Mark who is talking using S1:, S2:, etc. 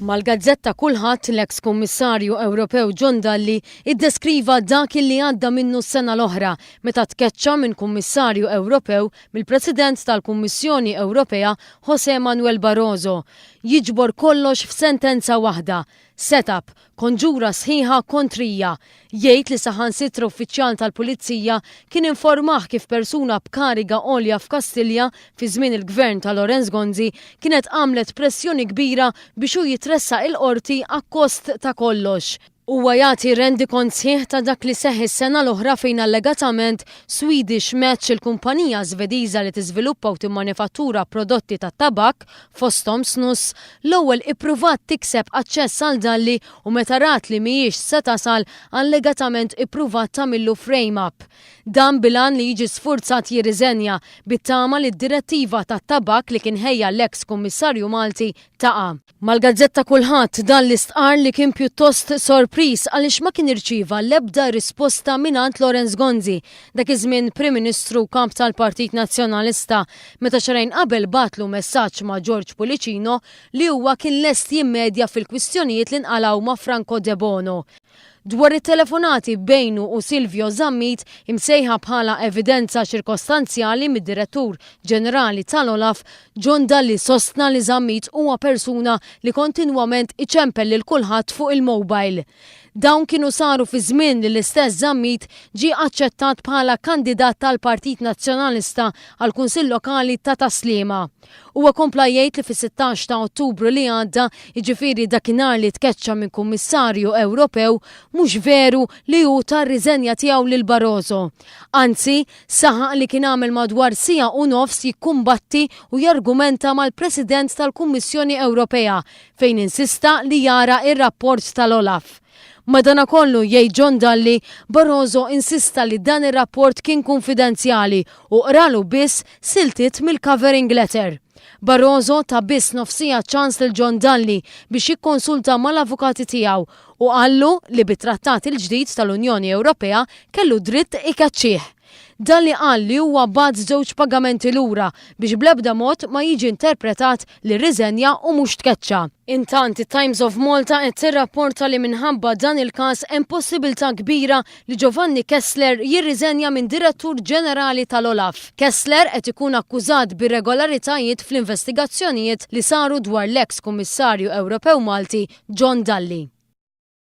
S1: Mal-gazzetta Kullħadd, l-eks Kummissarju Ewropew John Dalli iddeskriva dak li għadda minnu s-sena l-oħra meta tkeċċa minn Kummissarju Ewropew mill-President tal-Kummissjoni Ewropea José Manuel Barroso. Jiġbor kollox f'sentenza waħda, Set-up, konġura sħiħa kontrija. Jgħid li saħansitra uffiċjal tal-Pulizija kien informah kif persuna b'kariga għolja f'Kastilja fi żmien il-Gvern ta' Lawrence Gonzi kienet għamlet pressjoni kbira biex hu jitressaq il-Qorti akkost ta' kollox. Huwa jagħti rendikont sħiħ ta' dak li seħħ is-sena l-oħra fejn allegatament Swedish Match, il-kumpanija Żvediża li tiżviluppa u timmanifattura prodotti tat-tabakk, fosthom snus, l-ewwel ippruvat tikseb aċċess għal Dalli u meta rat li mhijiex se tasal, allegatament ippruvat tagħmillu frame-up. Dan bil-għan li jiġi sfurzat jirriżenja, bit-tama li d-direttiva tat-tabakk li kien ħejja l-eks Kummissarju Malti taqa'. Mal-gazzetta Kullħadd, Dalli stqarr li kien pjuttost sorpriż għaliex ma kien irċieva l-ebda risposta mingħand Lawrence Gonzi, dak iż-żmien Prim Ministru u Kap tal-Partit Nazzjonalista, meta xahrejn qabel bagħatlu messaġġ ma' George Pullicino li huwa kien lest jimmedja fil-kwistjonijiet li nqalgħu ma' Franco Debono. Dwar it-telefonati bejnu u Silvio Zammit, imsejħa bħala evidenza ċirkostanzjali mid-Direttur Ġenerali tal-OLAF, John Dalli sostna li Zammit huwa persuna li kontinwament iċempel lil kulħadd fuq il-mobile. Dawn kienu saru fi żmien li l-istess Zammit ġie aċċettat bħala kandidat tal-Partit Nazzjonalista għall-Kunsill Lokali ta' Tas-Sliema. Huwa kompla jgħid li fis-16 ta' Ottubru li għadda, jiġifieri dakinhar li tkeċċa minn Kummissarju Ewropew, mhux veru li hu ta r-riżenja tiegħu lil Barroso. Anzi, saħaq li kien għamel madwar siegħa u nofs jikkumbatti u jargumenta mal-President tal-Kummissjoni Ewropea fejn insista li jara r-rapport tal-OLAF. Madanakollu, jgħid John Dalli, Barroso insista li dan ir-rapport kien kunfidenzjali u qralu biss siltiet mill-covering letter. Barroso ta biss nofsija ċans lil John Dalli biex jikkonsulta mal-avukati tiegħu u qallu li bit-trattat il-ġdid tal-Unjoni Ewropea kellu dritt ikeċċih. Dalli qal li huwa bagħat żewġ pagamenti lura biex bl-ebda mod ma jiġi interpretat li rriżenja u mhux tkeċċa. Intant, it-Times of Malta qed tirrapporta li minħabba dan il-każ hemm possibilità kbira li Giovanni Kessler jirriżenja minn Direttur Ġenerali tal-OLAF. Kessler qed ikun akkużat b'irregolaritajiet fl-investigazzjonijiet li saru dwar l-eks Kummissarju Ewropew Malti John Dalli.